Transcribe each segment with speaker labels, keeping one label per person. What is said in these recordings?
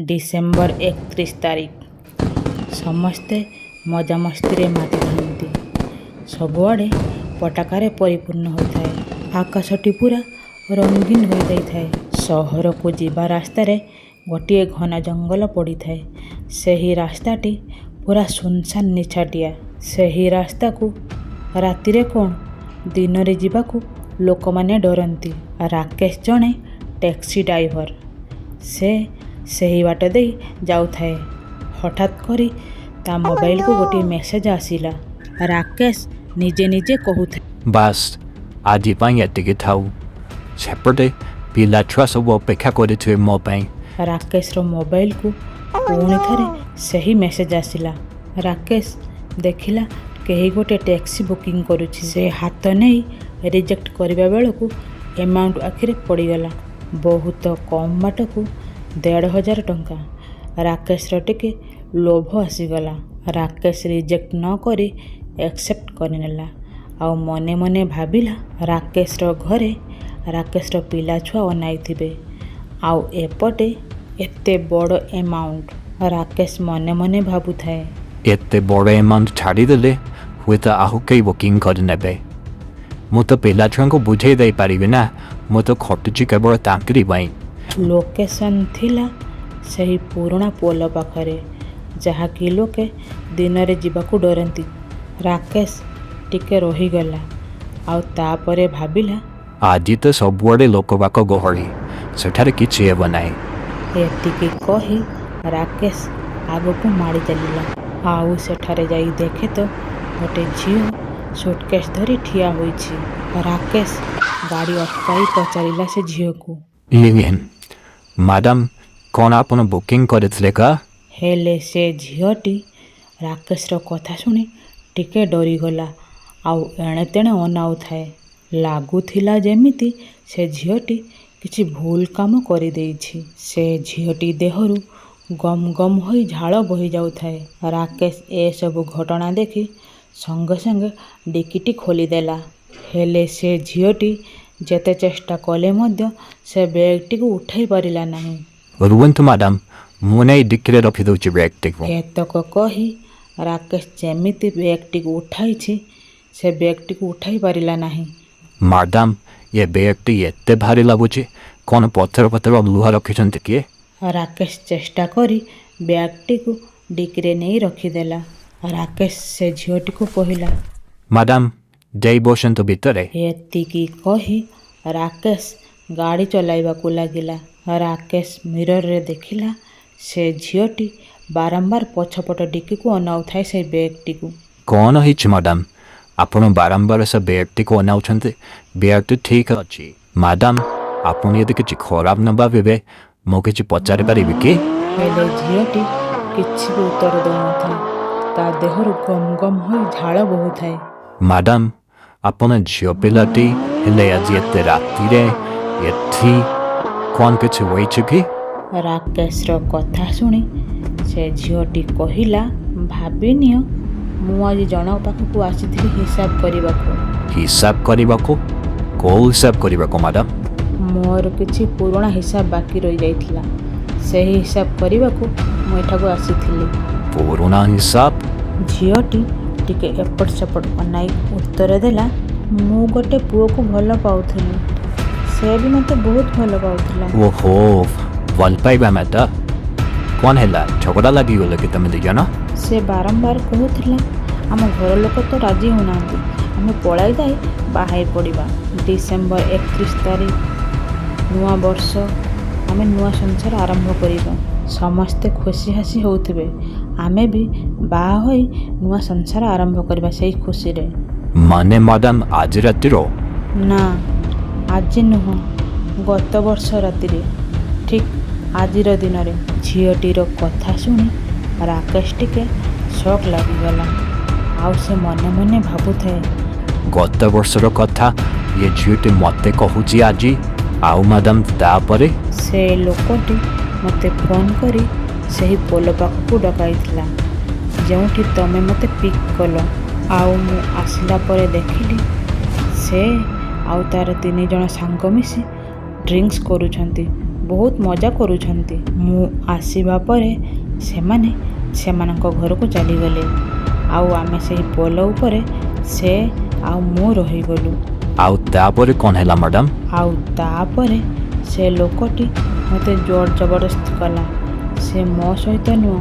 Speaker 1: December 31 ତାରିଖ। ସମସ୍ତେ ମଜାମସ୍ତିରେ ମାତିଥାନ୍ତି। ସବୁଆଡ଼େ ପଟାକାରେ ପରିପୂର୍ଣ୍ଣ ହୋଇଥାଏ। ଆକାଶଟି ପୂରା ରଙ୍ଗୀନ ହୋଇଯାଇଥାଏ। ସହରକୁ ଯିବା ରାସ୍ତାରେ ଗୋଟିଏ ଘନ ଜଙ୍ଗଲ ପଡ଼ିଥାଏ। ସେହି ରାସ୍ତାଟି ପୂରା ଶୂନଶାନ, ନିଛାଟିଆ। ସେହି ରାସ୍ତାକୁ ରାତିରେ କ'ଣ, ଦିନରେ ଯିବାକୁ ଲୋକମାନେ ଡରନ୍ତି। ରାକେଶ ଜଣେ ଟ୍ୟାକ୍ସି ଡ୍ରାଇଭର। ସେ ସେହି ବାଟ ଦେଇ ଯାଉଥାଏ। ହଠାତ୍ କରି ତା ମୋବାଇଲକୁ ଗୋଟିଏ ମେସେଜ ଆସିଲା। ରାକେଶ ନିଜେ ନିଜେ କହୁଥାଏ,
Speaker 2: ବାସ୍, ଆଜି ପାଇଁ ଏତିକି ଥାଉ। ସେପଟେ ପିଲା ଛୁଆ ସବୁ ଅପେକ୍ଷା କରିଥିବେ ମୋ ପାଇଁ।
Speaker 1: ରାକେଶର ମୋବାଇଲକୁ ପୁଣି ଥରେ ସେହି ମେସେଜ ଆସିଲା। ରାକେଶ ଦେଖିଲା, କେହି ଗୋଟେ ଟ୍ୟାକ୍ସି ବୁକିଂ କରୁଛି। ସେ ହାତ ନେଇ ରିଜେକ୍ଟ କରିବା ବେଳକୁ ଏମାଉଣ୍ଟ ଆଖିରେ ପଡ଼ିଗଲା। ବହୁତ କମ୍ ବାଟକୁ 1500 ଟଙ୍କା। ରାକେଶର ଟିକେ ଲୋଭ ଆସିଗଲା। ରାକେଶ ରିଜେକ୍ଟ ନ କରି ଆକ୍ସେପ୍ଟ କରିନେଲା ଆଉ ମନେ ମନେ ଭାବିଲା, ରାକେଶର ଘରେ ରାକେଶର ପିଲା ଛୁଆ ଅନାଇଥିବେ ଆଉ ଏପଟେ ଏତେ ବଡ଼ ଏମାଉଣ୍ଟ। ରାକେଶ ମନେ ମନେ ଭାବୁଥାଏ,
Speaker 2: ଏତେ ବଡ଼ ଏମାଉଣ୍ଟ ଛାଡ଼ିଦେଲେ ହୁଏତ ଆଉ କେହି ବୁକିଂ କରିନେବେ। ମୁଁ ତ ପିଲା ଛୁଆଙ୍କୁ ବୁଝେଇ ଦେଇପାରିବି ନା, ମୁଁ ତ ଖଟୁଛି କେବଳ ତାଙ୍କରି ପାଇଁ।
Speaker 1: ଲୋକେସନ୍ ଥିଲା ସେହି ପୁରୁଣା ପୋଲ ପାଖରେ, ଯାହାକି ଲୋକେ ଦିନରେ ଯିବାକୁ ଡରନ୍ତି। ରାକେଶ ଟିକେ ରହିଗଲା ଆଉ ତାପରେ ଭାବିଲା,
Speaker 2: ଆଜି ତ ସବୁଆଡ଼େ ଲୋକବାକ ଗହଳି, ସେଠାରେ କିଛି ହେବ ନାହିଁ।
Speaker 1: ଏତିକି କହି ରାକେଶ ଆଗକୁ ମାଡ଼ି ଚାଲିଲା। ଆଉ ସେଠାରେ ଯାଇ ଦେଖେ ତ ଗୋଟେ ଝିଅ ସୁଟକେସ୍ ଧରି ଠିଆ ହୋଇଛି। ରାକେଶ ଗାଡ଼ି ଅଟକାଇ ପଚାରିଲା ସେ ଝିଅକୁ,
Speaker 2: ଇଏ ମ୍ୟାଡ଼ାମ୍, କ'ଣ ଆପଣ ବୁକିଂ କରିଥିଲେ କା?
Speaker 1: ହେଲେ ସେ ଝିଅଟି ରାକେଶର କଥା ଶୁଣି ଟିକେ ଡରିଗଲା ଆଉ ଏଣେ ତେଣେ ଅନାଉଥାଏ। ଲାଗୁଥିଲା ଯେମିତି ସେ ଝିଅଟି କିଛି ଭୁଲ କାମ କରିଦେଇଛି। ସେ ଝିଅଟି ଦେହରୁ ଗମ ଗମ ହୋଇ ଝାଳ ବୋହିଯାଉଥାଏ। ରାକେଶ ଏସବୁ ଘଟଣା ଦେଖି ସଙ୍ଗେ ସଙ୍ଗେ ଡିକିଟି ଖୋଲିଦେଲା। ହେଲେ ସେ ଝିଅଟି ଯେତେ ଚେଷ୍ଟା କଲେ ମଧ୍ୟ ସେ ବ୍ୟାଗଟିକୁ ଉଠାଇ ପାରିଲା ନାହିଁ।
Speaker 2: ରୁହନ୍ତୁ ମ୍ୟାଡ଼ାମ୍, ମୁଁ ନେଇ ଡିକିରେ ରଖିଦେଉଛି ବ୍ୟାଗ୍ଟିକୁ।
Speaker 1: ଏତକ କହି ରାକେଶ ଯେମିତି ବ୍ୟାଗଟିକୁ ଉଠାଇଛି, ସେ ବ୍ୟାଗଟିକୁ ଉଠାଇ ପାରିଲା ନାହିଁ।
Speaker 2: ମ୍ୟାଡ଼ାମ୍, ଏ ବ୍ୟାଗ୍ଟି ଏତେ ଭାରି ଲାଗୁଛି, କ'ଣ ପଥର ପଥର ଲୁହା ରଖିଛନ୍ତି କିଏ?
Speaker 1: ରାକେଶ ଚେଷ୍ଟା କରି ବ୍ୟାଗଟିକୁ ଡିକିରେ ନେଇ ରଖିଦେଲା। ରାକେଶ ସେ ଝିଅଟିକୁ କହିଲା,
Speaker 2: ମ୍ୟାଡ଼ାମ୍, ଯାଇ ବସନ୍ତୁ ଭିତରେ।
Speaker 1: ଏତିକି କହି ରାକେଶ ଗାଡ଼ି ଚଲାଇବାକୁ ଲାଗିଲା। ରାକେଶ ମିରରରେ ଦେଖିଲା, ସେ ଝିଅଟି ବାରମ୍ବାର ପଛପଟ ଡିକିକୁ ଅନାଉଥାଏ ସେଇ ବ୍ୟାଗଟିକୁ।
Speaker 2: କ'ଣ ହେଇଛି ମ୍ୟାଡ଼ାମ୍, ଆପଣ ବାରମ୍ବାର ସେ ବ୍ୟାଗ୍ଟିକୁ ଅନାଉଛନ୍ତି? ବ୍ୟାଗ୍ଟି ଠିକ୍ ଅଛି। ମ୍ୟାଡ଼ାମ୍, ଆପଣ ଯଦି କିଛି ଖରାପ ନ ଭାବିବେ, ମୁଁ କିଛି ପଚାରି ପାରିବି କି?
Speaker 1: ହେଲେ ଝିଅଟି କିଛି ବି ଉତ୍ତର ଦେଉନଥାଏ। ତା ଦେହରୁ ଗମ ଗମ ହୋଇ ଝାଳ ବୋହୁଥାଏ।
Speaker 2: ମ୍ୟାଡ଼ାମ୍, ଆପଣ ଝିଅ ପିଲାଟି, ହେଲେ ଆଜି ଏତେ ରାତିରେ ଏଠି କ'ଣ କିଛି ହୋଇଛି କି?
Speaker 1: ରାକେଶର କଥା ଶୁଣି ସେ ଝିଅଟି କହିଲା, ଭାବିନିଅ, ମୁଁ ଆଜି ଜଣଙ୍କ ପାଖକୁ ଆସିଥିଲି ହିସାବ କରିବାକୁ।
Speaker 2: ହିସାବ କରିବାକୁ? କେଉଁ ହିସାବ କରିବାକୁ ମ୍ୟାଡ଼ାମ୍?
Speaker 1: ମୋର କିଛି ପୁରୁଣା ହିସାବ ବାକି ରହିଯାଇଥିଲା। ସେହି ହିସାବ କରିବାକୁ ମୁଁ ଏଠାକୁ ଆସିଥିଲି।
Speaker 2: ପୁରୁଣା ହିସାବ?
Speaker 1: ଝିଅଟି ଟିକେ ଏପଟ ସେପଟ ଅନାଇ ଉତ୍ତର ଦେଲା, ମୁଁ ଗୋଟେ ପୁଅକୁ ଭଲ ପାଉଥିଲି। ସେ ବି ମୋତେ ବହୁତ ଭଲ ପାଉଥିଲା।
Speaker 2: ଓହୋ, ଭଲ ପାଇବା ମ୍ୟାଟର। କ'ଣ ହେଲା, ଝଗଡ଼ା ଲାଗିଗଲ କି ତମେ ଦୁଇ ଜଣ?
Speaker 1: ସେ ବାରମ୍ବାର କହୁଥିଲା, ଆମ ଘର ଲୋକ ତ ରାଜି ହେଉନାହାନ୍ତି, ଆମେ ପଳାଇ ଯାଇ ବାହା ହେଇ ପଡ଼ିବା। ଡିସେମ୍ବର 31 ତାରିଖ, ନୂଆ ବର୍ଷ, ଆମେ ନୂଆ ସଂସାର ଆରମ୍ଭ କରିବା। ସମସ୍ତେ ଖୁସି ହାସି ହେଉଥିବେ, ଆମେ ବି ବାହା ହୋଇ ନୂଆ ସଂସାର ଆରମ୍ଭ କରିବା ସେଇ ଖୁସିରେ।
Speaker 2: ମାନେ ମ୍ୟାଡ଼ାମ୍, ଆଜି ରାତିର?
Speaker 1: ନା, ଆଜି ନୁହଁ, ଗତ ବର୍ଷ ରାତିରେ, ଠିକ୍ ଆଜିର ଦିନରେ। ଝିଅଟିର କଥା ଶୁଣି ରାକେଶ ଟିକେ ସକ୍ ଲାଗିଗଲା ଆଉ ସେ ମନେ ମନେ ଭାବୁଥାଏ,
Speaker 2: ଗତ ବର୍ଷର କଥା ଏ ଝିଅଟି ମୋତେ କହୁଛି ଆଜି। ଆଉ ମ୍ୟାଡ଼ାମ୍, ତାପରେ?
Speaker 1: ସେ ଲୋକଟି ମୋତେ ଫୋନ୍ କରି ସେହି ପୋଲ ପାଖକୁ ଡକାଇଥିଲା, ଯେଉଁଠି ତମେ ମୋତେ ପିକ୍ କଲ। ଆଉ ମୁଁ ଆସିଲା ପରେ ଦେଖିଲି, ସେ ଆଉ ତାର ତିନି ଜଣ ସାଙ୍ଗ ମିଶି ଡ୍ରିଙ୍କସ୍ କରୁଛନ୍ତି। ବହୁତ ମଜା କରୁଛନ୍ତି। ମୁଁ ଆସିବା ପରେ ସେମାନେ ସେମାନଙ୍କ ଘରକୁ ଚାଲିଗଲେ, ଆଉ ଆମେ ସେହି ପୋଲ ଉପରେ ସେ ଆଉ ମୁଁ ରହିଗଲୁ।
Speaker 2: ଆଉ ତାପରେ କ'ଣ ହେଲା ମ୍ୟାଡ଼ାମ୍?
Speaker 1: ଆଉ ତାପରେ ସେ ଲୋକଟି ମୋତେ ଜୋର ଜବରଦସ୍ତି କଲା। ସେ ମୋ ସହିତ ନୁହଁ,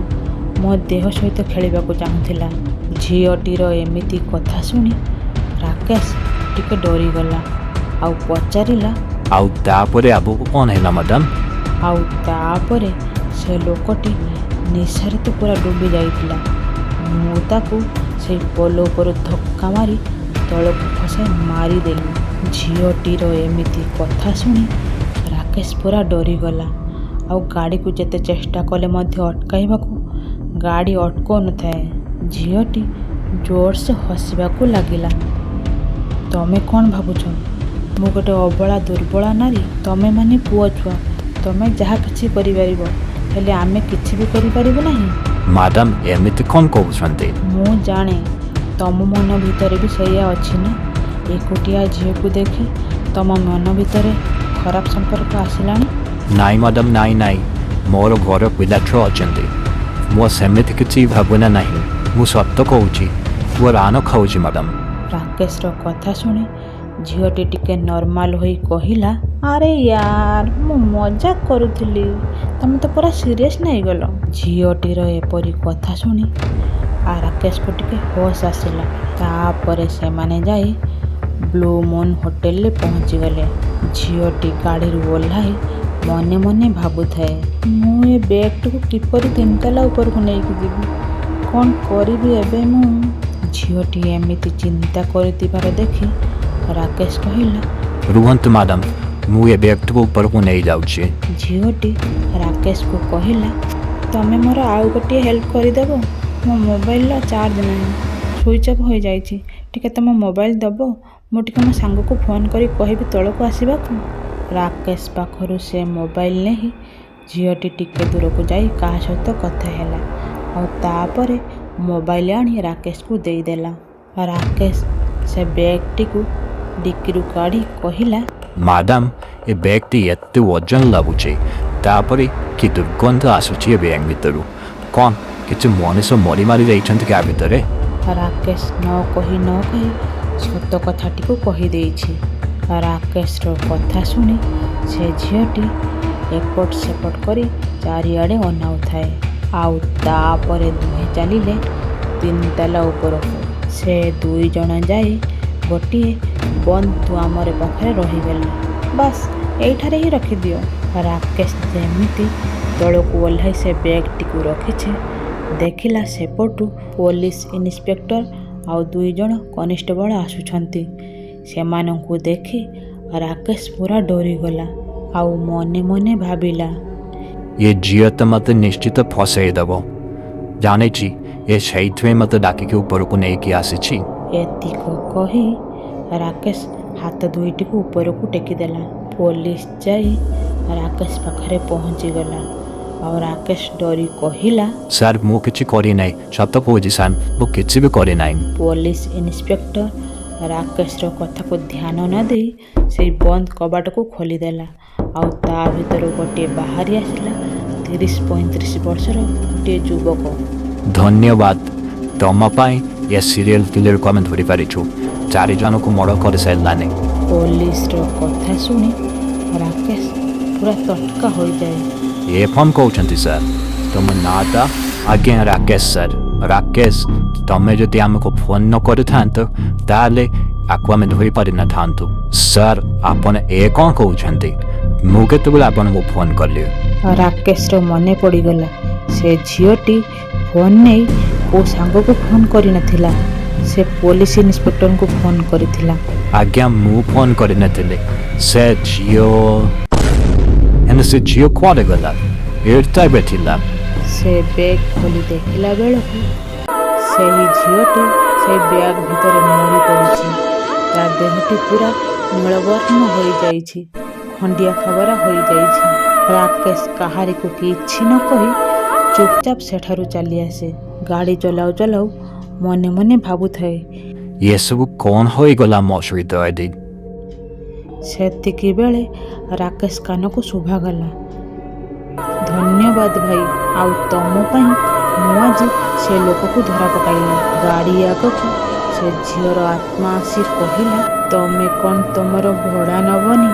Speaker 1: ମୋ ଦେହ ସହିତ ଖେଳିବାକୁ ଚାହୁଁଥିଲା। ଝିଅଟିର ଏମିତି କଥା ଶୁଣି ରାକେଶ ଟିକେ ଡରିଗଲା ଆଉ ପଚାରିଲା,
Speaker 2: ଆଉ ତାପରେ ଆଗକୁ କ'ଣ ହେଲା ମ୍ୟାଡ଼ାମ୍?
Speaker 1: ଆଉ ତାପରେ ସେ ଲୋକଟି ନିଶାରେ ତ ପୁରା ଡୁବି ଯାଇଥିଲା। ମୁଁ ତାକୁ ସେଇ ପୋଲ ଉପରୁ ଧକ୍କା ମାରି ତଳକୁ ଖସାଇ ମାରିଦେଲି। ଝିଅଟିର ଏମିତି କଥା ଶୁଣି ରାକେଶ ପୁରା ଡରିଗଲା, ଆଉ ଗାଡ଼ିକୁ ଯେତେ ଚେଷ୍ଟା କଲେ ମଧ୍ୟ ଅଟକାଇବାକୁ ଗାଡ଼ି ଅଟକାଉନଥାଏ। ଝିଅଟି ଜୋରସେ ହସିବାକୁ ଲାଗିଲା। ତମେ କ'ଣ ଭାବୁଛ ମୁଁ ଗୋଟେ ଅବଳା ଦୁର୍ବଳା ନାରୀ? ତମେମାନେ ପୁଅ ଛୁଆ, ତମେ ଯାହା କିଛି କରିପାରିବ, ହେଲେ ଆମେ କିଛି ବି କରିପାରିବୁ ନାହିଁ?
Speaker 2: ମ୍ୟାଡ଼ାମ୍, ଏମିତି କ'ଣ କହୁଛନ୍ତି?
Speaker 1: ମୁଁ ଜାଣେ ତମ ମନ ଭିତରେ ବି ସେଇଆ ଅଛି ନା? ଏକୁଟିଆ ଝିଅକୁ ଦେଖି ତମ ମନ ଭିତରେ ଖରାପ ସମ୍ପର୍କ ଆସିଲାଣି?
Speaker 2: ନାଇଁ ମ୍ୟାଡ଼ାମ୍, ନାଇଁ ନାଇଁ, ମୋର ଘର ପିଲା ଛୁଆ ଅଛନ୍ତି। ମୁଁ ସେମିତି କିଛି ଭାବନା ନାହିଁ। ମୁଁ ସତ କହୁଛି, ମୁଁ ରାଣ ଖାଉଛି ମ୍ୟାଡ଼ାମ୍।
Speaker 1: ରାକେଶର କଥା ଶୁଣି ଝିଅଟି ଟିକେ ନର୍ମାଲ ହୋଇ କହିଲା, ଆରେ ୟାର, ମୁଁ ମଜାକ କରୁଥିଲି, ତମେ ତ ପୁରା ସିରିୟସ୍ ନେଇଗଲ। ଝିଅଟିର ଏପରି କଥା ଶୁଣି ରାକେଶକୁ ଟିକେ ହୋସ୍ ଆସିଲା। ତାପରେ ସେମାନେ ଯାଇ ବ୍ଲୁ ମୁନ୍ ହୋଟେଲରେ ପହଞ୍ଚିଗଲେ। ଝିଅଟି ଗାଡ଼ିରୁ ଓହ୍ଲାଇ ମନେ ମନେ ଭାବୁଥାଏ, ମୁଁ ଏ ବ୍ୟାଗ୍ଟିକୁ କିପରି ତିନିତାଲା ଉପରକୁ ନେଇକି ଯିବି? କ'ଣ କରିବି ଏବେ ମୁଁ? ଝିଅଟି ଏମିତି ଚିନ୍ତା କରୁଥିବାର ଦେଖି ରାକେଶ କହିଲା,
Speaker 2: ରୁହନ୍ତୁ ମ୍ୟାଡ଼ାମ୍, ମୁଁ ଏ ବ୍ୟାଗ୍ଟିକୁ ଉପରକୁ ନେଇଯାଉଛି।
Speaker 1: ଝିଅଟି ରାକେଶକୁ କହିଲା, ତମେ ମୋର ଆଉ ଗୋଟିଏ ହେଲ୍ପ କରିଦେବ? ମୋ ମୋବାଇଲର ଚାର୍ଜ ନାହିଁ, ସୁଇଚ୍ ଅଫ୍ ହୋଇଯାଇଛି। ଟିକେ ତମ ମୋବାଇଲ ଦେବ? ମୁଁ ଟିକେ ମୋ ସାଙ୍ଗକୁ ଫୋନ୍ କରି କହିବି ତଳକୁ ଆସିବାକୁ। ରାକେଶ ପାଖରୁ ସେ ମୋବାଇଲ ନେଇ ଝିଅଟି ଟିକେ ଦୂରକୁ ଯାଇ କାହା ସହିତ କଥା ହେଲା, ଆଉ ତାପରେ ମୋବାଇଲ ଆଣି ରାକେଶକୁ ଦେଇଦେଲା। ରାକେଶ ସେ ବ୍ୟାଗ୍ଟିକୁ ଡିକିରୁ କାଢ଼ି କହିଲା,
Speaker 2: ମ୍ୟାଡ଼ାମ୍, ଏ ବ୍ୟାଗ୍ଟି ଏତେ ଓଜନ ଲାଗୁଛି, ତାପରେ କି ଦୁର୍ଗନ୍ଧ ଆସୁଛି ଏ ବ୍ୟାଗ୍ ଭିତରୁ। କ'ଣ କିଛି ମଣିଷ ମରି ମାରି ଯାଇଛନ୍ତି କି ଆ ଭିତରେ?
Speaker 1: ରାକେଶ ନ କହି ନ କହି ସତ କଥାଟିକୁ କହିଦେଇଛି। ରାକେଶର କଥା ଶୁଣି ସେ ଝିଅଟି ଏପଟ ସେପଟ କରି ଚାରିଆଡ଼େ ଅନାଉଥାଏ। ଆଉ ତାପରେ ଦୁହେଁ ଚାଲିଲେ ତିନିତାଲା ଉପରକୁ। ସେ ଦୁଇ ଜଣ ଯାଇ ଗୋଟିଏ ବନ୍ଦ ଦୁଆମରେ ପାଖରେ ରହିଗଲେ। ବାସ୍, ଏଇଠାରେ ହିଁ ରଖିଦିଅ। ରାକେଶ ଯେମିତି ତଳକୁ ଓହ୍ଲାଇ ସେ ବ୍ୟାଗ୍ଟିକୁ ରଖିଛି, ଦେଖିଲା ସେପଟୁ ପୋଲିସ ଇନ୍ସପେକ୍ଟର ଆଉ ଦୁଇ ଜଣ କନେଷ୍ଟବଳ ଆସୁଛନ୍ତି। ସେମାନଙ୍କୁ ଦେଖି ରାକେଶ ପୁରା ଡରିଗଲା ଆଉ ମନେ ମନେ ଭାବିଲା,
Speaker 2: ଏ ଝିଅ ତ ମୋତେ ନିଶ୍ଚିତ ଫସେଇ ଦେବ। ଜାଣିଛି, ଏ ସେଇଥିପାଇଁ ମୋତେ ଡାକିକି ଉପରକୁ ନେଇକି ଆସିଛି।
Speaker 1: ଏତିକ କହି ରାକେଶ ହାତ ଦୁଇଟିକୁ ଉପରକୁ ଟେକିଦେଲା। ପୋଲିସ ଯାଇ ରାକେଶ ପାଖରେ ପହଞ୍ଚିଗଲା, ଆଉ ରାକେଶ ଡରି କହିଲା,
Speaker 2: ସାର୍, ମୁଁ କିଛି କରିନାହିଁ। ସତ କହୁଛି ସାର୍, ମୁଁ କିଛି ବି କରିନାହିଁ।
Speaker 1: ପୋଲିସ ଇନ୍ସପେକ୍ଟର ରାକେଶର କଥାକୁ ଧ୍ୟାନ ନ ଦେଇ ସେଇ ବନ୍ଦ କବାଟକୁ ଖୋଲିଦେଲା, ଆଉ ତା ଭିତରୁ ଗୋଟିଏ ବାହାରି ଆସିଲା 30-35 ବର୍ଷର ଗୋଟିଏ ଯୁବକ।
Speaker 2: ଧନ୍ୟବାଦ, ତମ ପାଇଁ ଏ ସିରିଏଲ୍ କିଲରକୁ ଆମେ ଧରିପାରିଛୁ। ଚାରି ଜଣକୁ ମଡ଼ କରିସାରିଲାନି।
Speaker 1: ପୋଲିସର କଥା ଶୁଣି ରାକେଶ ପୁରା ତଟକା ହୋଇଯାଏ।
Speaker 2: ଏ ଫୋନ୍ କହୁଛନ୍ତି ସାର୍? ତମ ନାଁଟା? ଆଜ୍ଞା, ରାକେଶ ସାର୍, ରାକେଶ। ତମେ ଯଦି ଆମକୁ ଫୋନ୍ ନ କରିଥାନ୍ତ, ତାହେଲେ ଆକୁ ଆମେ ଧରିପାରିନଥାନ୍ତୁ। ସାର୍, ଆପଣ ଏ କ'ଣ କହୁଛନ୍ତି? ମୁଁ କେତେବେଳେ ଆପଣଙ୍କୁ ଫୋନ୍ କଲି?
Speaker 1: ରାକେଶର ମନେ ପଡ଼ିଗଲା, ସେ ଝିଅଟି ଫୋନ୍ ନେଇ କୋଉ ସାଙ୍ଗକୁ ଫୋନ୍ କରିନଥିଲା, ସେ ପୋଲିସ ଇନ୍ସପେକ୍ଟରଙ୍କୁ ଫୋନ୍ କରିଥିଲା।
Speaker 2: ଆଜ୍ଞା, ମୁଁ ଫୋନ୍ କରିନଥିଲି। ସେ ଝିଅ, ହେଲେ ସେ ଝିଅ କୁଆଡ଼େ ଗଲା? ଏଇଠି ତ ଏବେ ଥିଲା।
Speaker 1: ସେ ବ୍ୟାଗ୍ ଖୋଲି ଦେଖିଲା ବେଳକୁ ସେହି ଝିଅଟି ସେଇ ବ୍ୟାଗ୍ ଭିତରେ ମରି ପଡ଼ିଛି। ତା ଦେହଟି ପୁରା ନୀଳବର୍ଣ୍ଣ ହୋଇଯାଇଛି, ଖଣ୍ଡିଆ ଖାବରା ହୋଇଯାଇଛି। ରାକେଶ କାହାରିକୁ କିଛି ନ କହି ଚୁପଚାପ ସେଠାରୁ ଚାଲିଆସେ। ଗାଡ଼ି ଚଲାଉ ଚଲାଉ ମନେ ମନେ ଭାବୁଥାଏ,
Speaker 2: ଏସବୁ କ'ଣ ହୋଇଗଲା ମୋ ସହିତ ଆଜି?
Speaker 1: ସେତିକି ବେଳେ ରାକେଶ କାନକୁ ଶୁଭାଗଲା, ଧନ୍ୟବାଦ ଭାଇ, ଆଉ ତମ ପାଇଁ ମୁଁ ଆଜି ସେ ଲୋକକୁ ଧରା ପକାଇଲି। ଗାଡ଼ି ଆଗକୁ ସେ ଝିଅର ଆତ୍ମା ଆସି କହିଲା, ତମେ କ'ଣ ତମର ଭଡ଼ା ନବନି?